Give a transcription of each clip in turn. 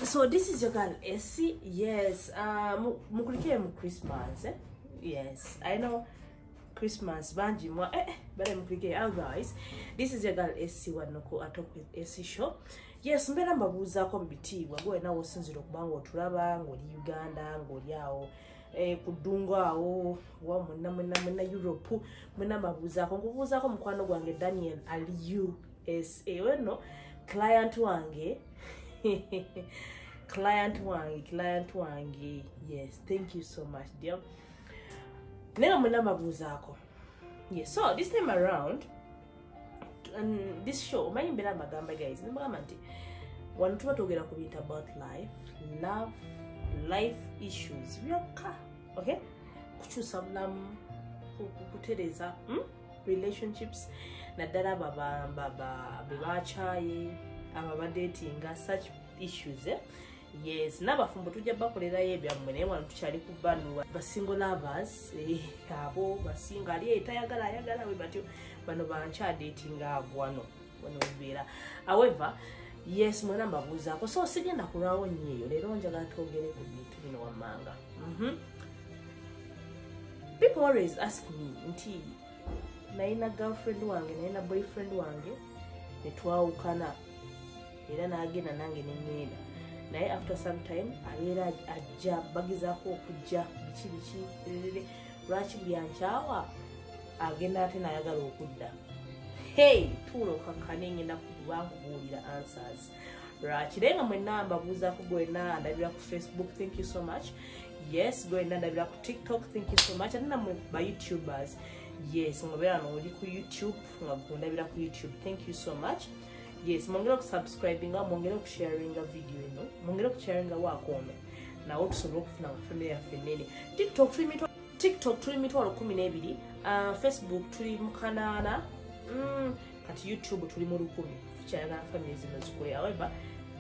So this is your girl Essie. Yes, mukulikire mu Christmas, eh? Yes, I know Christmas banji mwa bale mukulikire. Otherwise, this is your girl Essie wano ku A Talk with Essie show. Yes, mbeera mbabuuzaako mu bitiibwa gwe nawe osinzira okuba ng'otulaba ng'oli Uganda, ng'oli awo ku ddungu awo wa mwenna mwenna mwenna Europe, mwenna mbabuuzaako. Nkubuuzaako mukwano gwange Daniel ali USA, weno client wange, client wange, client wange. Yes, thank you so much, dear. Naye nga mwenna mbabuuzaako. Yes, so this time around this show, omanyi mbeera mbagamba, guys, nembagamba nti wano tuba twogera ku bintu about life, love, life issues byokka, okay? Kukyusa bulamu, kutereeza, Relationships, naddala abo be bakyaye, abo abadetinga, such issues, eh? Yes, n'abafumbo tujja bakolerayo ebyammwe, naye wano tukyali ku bano ba single lovers, abo basinga ali tayagala ayagala we batyo, bano bankyadetinga abo wano wano bibeera. However, yes, mwena mbabuuzaako, so sigenda kulwawo nnyo eyo. Leero njagala twogere ku bintu bino wammanga. People always ask me nti nalina girlfriend wange, nalina boyfriend wange, netwawukana era n'agenda nange neŋŋenda, naye after some time abeera ajja bagezaako okujja biki biki erere, lwaki buli ankyawa agenda ate n'ayagala okudda? Hey, tuula okakkane, ngenda kuba nkubuulira answers lwaki. Naye nga mwenna mbabuuzaako, gwenna andabira ku Facebook, thank you so much. Yes, gwenna ndabira ku TikTok, thank you so much. Ate nammwe ba YouTubers, yes, ngobeera nooli ku YouTube nga gundabira ku YouTube, thank you so much. Yes, mwongere okusubscribinga, mwongere okusharinga video eno, mwongere okusharinga wakoome nawe tusobole okufuna nga family yaffe nene. TikTok tuli TikTok tuli 120,000, Facebook tuli mu 800, kati YouTube tuli mu 1000. Tukyayagala family zino zikule. However,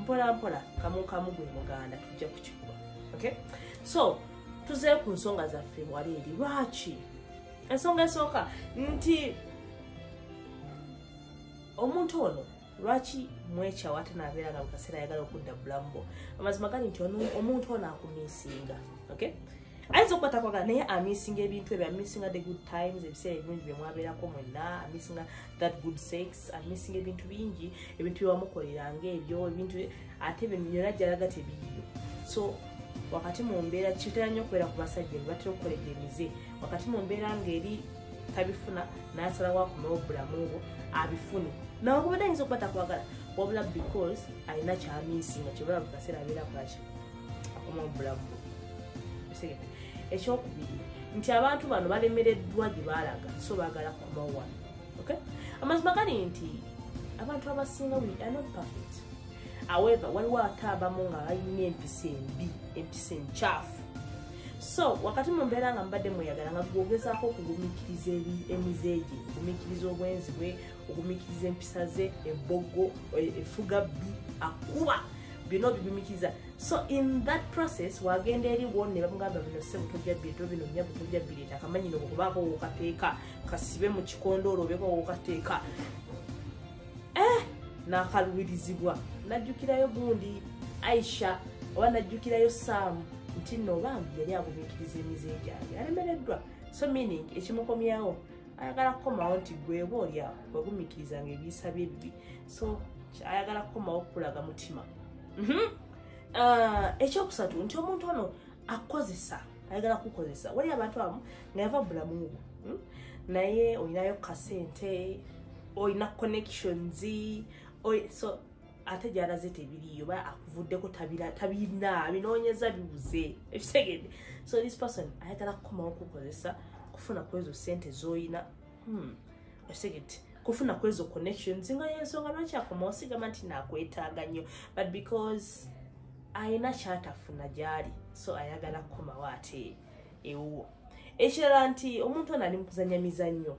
mpola mpola, kamu kamu gwe muganda, tujja kukikuba. Okay, so tuzeeyo ku nsonga zaffe wali eri lwaki. Ensonga esooka nti omuntu ono lwaki mwekyawa ate naabeera nga mukaseera ayagala okudda bulamu bwo? Amazima gali nti omuntu ono akumisinga, okay? Ayinza okuba takwagala, naye amisinga ebintu ebyo, amisinga the good times, ebiseera ebirungi bye mwabeerako mwenna, amisinga that good sex, amisinga ebintu bingi, ebintu byewamukoleranga ebyo ebintu, ate bino byonna gyalaga tebiriyo. So wakati mu mbeera, kitera nnyo okubeera ku basajja bye batera okukolega emize, wakati mu mbeera ng'eri tabifuna, n'asalawo akomewo obulamu bwo abifune, nawakubadde ayinza okuba takwagala, wabula because alina kyamisinga, kyebala buli kaseera abeera akolaki, akoma obulamu bwo. Otegedde? Ekyokubiri nti abantu bano balemereddwa gye baalaga, so baagala kukomawo wano, okay? Amazima gali nti abantu abasinga, we are not perfect. However, waliwo ate abamu nga balina empisa embi, empisa enkyafu. So wakati mu mbeera nga mubadde mweyagala, nga gwogezaako okugumiikiriza emize gye, okugumiikiriza obwenzi bwe, okugumiikiriza empisa ze, ebbogo, efuga bbi, akuba, byonna obigumiikiriza. So in that process wagenda eri wo ne bamugamba, "Bino ssebo tojja bireeta, bino nnyabo tojja bireeta." Akamanyi no okubaako wokateeka, kasibe mu kikondoolo, obeeko wokateeka, n'akaluwirizibwa, najjukirayo gundi Aisha oba najjukirayo Saamu nti nno bambi yali agumiikiriza emize gyange, alemereddwa. So meaning ekimukomyawo, ayagala kukomawo nti gweba oli awo wagumiikirizanga ebiyisa bye ebibi, so ayagala kukomawo okukulaga mutima. Ah, ekyokusatu nti omuntu ono akozesa, ayagala kukozesa. Wali abantu abamu nga yava bulamu bwo, Naye olinayo kasente, olina connections, so ate gyalaze tebiriyo, ba akuvuddeko tabirina, binoonyeza bibuze, ekitegedde? So this person ayagala kukomawo kukozesa, kufuna kwezo sente zoyina, Ekitegedde? Kufuna kwezo connections, nga yensonga lwaki akomawo. Sigamba nti nakwetaaga nnyo, but because ayina kyatafuna gyali, so ayagala kukomawo ate ewuwo. Ekirala nti omuntu ono ali mukuzanya mizannyo,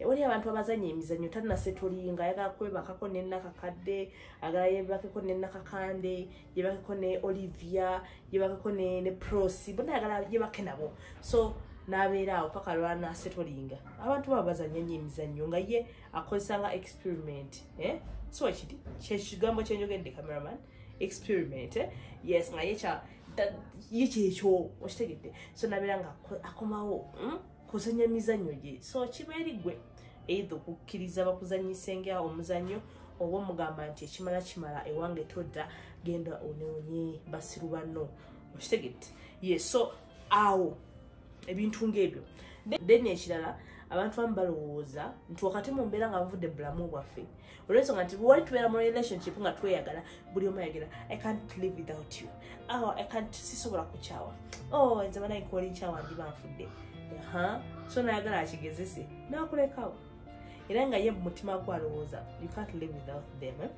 Wali abantu abazanya emizannyo, tanasetolinga, ayagala kwebakako ne Nakakadde, ayagala yebakeko ne Nakakande, yebakeko ne Olivia, yebakeko ne Prosi, bonna ayagala yebake nabo. So n'abeera awo paka lwanasetolinga. Abantu baba bazanya nnyo emizannyo, nga ye akozesa nga experiment, eh? So ekiri kyekigambo kyenjogedde, cameraman. experiment, eh? Yes, nga yekyekyo okitegedde. So nabeera nga akomawo, kuzanya mizannyo gye. So kiba eri ggwe either okukkiriza bakuzanyise nga omuzannyo, oba omugamba nti ekimala kimala, ewange todda, genda onoonye basiru banno, okitegedde. Yes, so awo ebintu ng'ebyo. Then ekirala, abantu abamu balowooza nti wakati mu mbeera nga bavudde bulamu bwaffe, olw'ensonga nti wali tubeera mu relationship nga tweyagala, buli omu ayagala, "I can't live without you." Oh, I can't, sisobola kukyawa. Oh, nze banaye kooli nkyawa, ndiba nfudde. Aha, so nayagala akigezese nakulekawo, era nga ye mu mutima gwe alowooza you can't live without them, eh?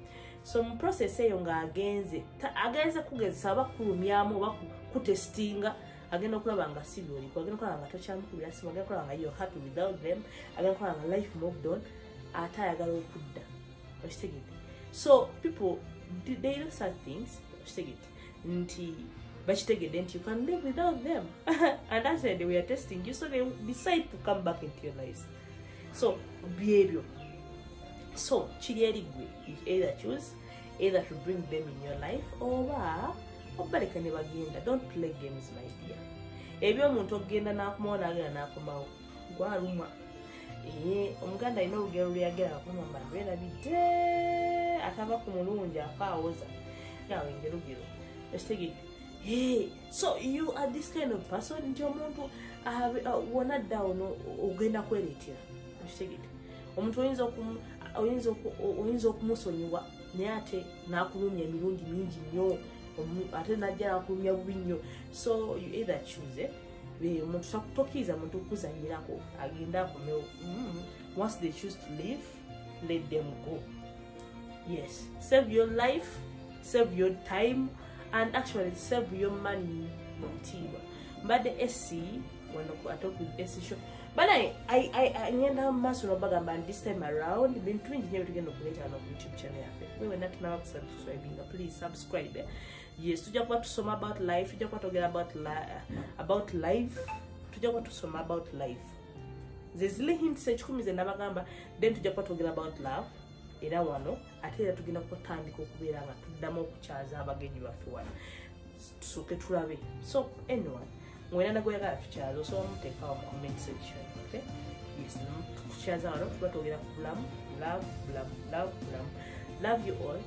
So mu process eyo ng'agenze agenze kugezesa oba kulumyamu oba kutestinga, agenda okulaba nga si byoliko, agenda okulaba nga tokyamukubira simu, agenda okulaba nga you're happy without them, agenda okulaba nga life moved on, ate ayagala okudda, okitegedde. So people, they do such things, okitegedde, nti bakitegedde nti you can live without them, and actually they were testing you, so they decide to come back into your lives. So byebyo. So kiri eri ggwe, you either choose either to bring them in your life oba obaleka ne bagenda. Don't play games, my dear. Ebyomuntu okugenda n'akomawo, n'agenda n'akomawo, gwalumwa. Ee, Omuganda alina olugero lweyagera akumamba lwerabidde, atava ku mulungi afa awoza awo engerugero, ekitegedde. Hey, so you are this kind of person nti omuntu wona ddawo ogenda kwereetera, okitegedde. Omuntu oyinza okumusonyiwa, naye ate n'akulumya emirundi mingi nnyo, ate najja n'akulumya bubi nnyo. So you either choose, eh? Omuntu tokkiriza muntu kukuzanyirako agende akomewo. Once they choose to leave, let them go. Yes, save your life, save your time, and actually save your money. Mu bitiibwa, mbadde sc wano ku Atalk with SC show. Banaye, ngenda mu maaso nobagamba nti this time around bintu bingi nnyo byetugenda okuleeta wano ku YouTube channel yaffe. We wenna tunaba kusubscribinga, please subscribe, eh? Yes, tujja kuba tusoma about life, tujja kuba twogera about life, tujja kuba tusoma about life, ze ziri hints 10 ze nabagamba. Then tujja kuba twogera about love era wano, ate era tugenda kutandika okubeera nga tuddamu okukyaza abagenyi baffe wano, tusooke tulabe. So anyone mwena nagweyagala tukyaza, osobola muteekawo mu comment section, okay? Yes, tukyaza wano, tuba twogera ku bulamu, love, bulamu, love, bulamu. Love you all.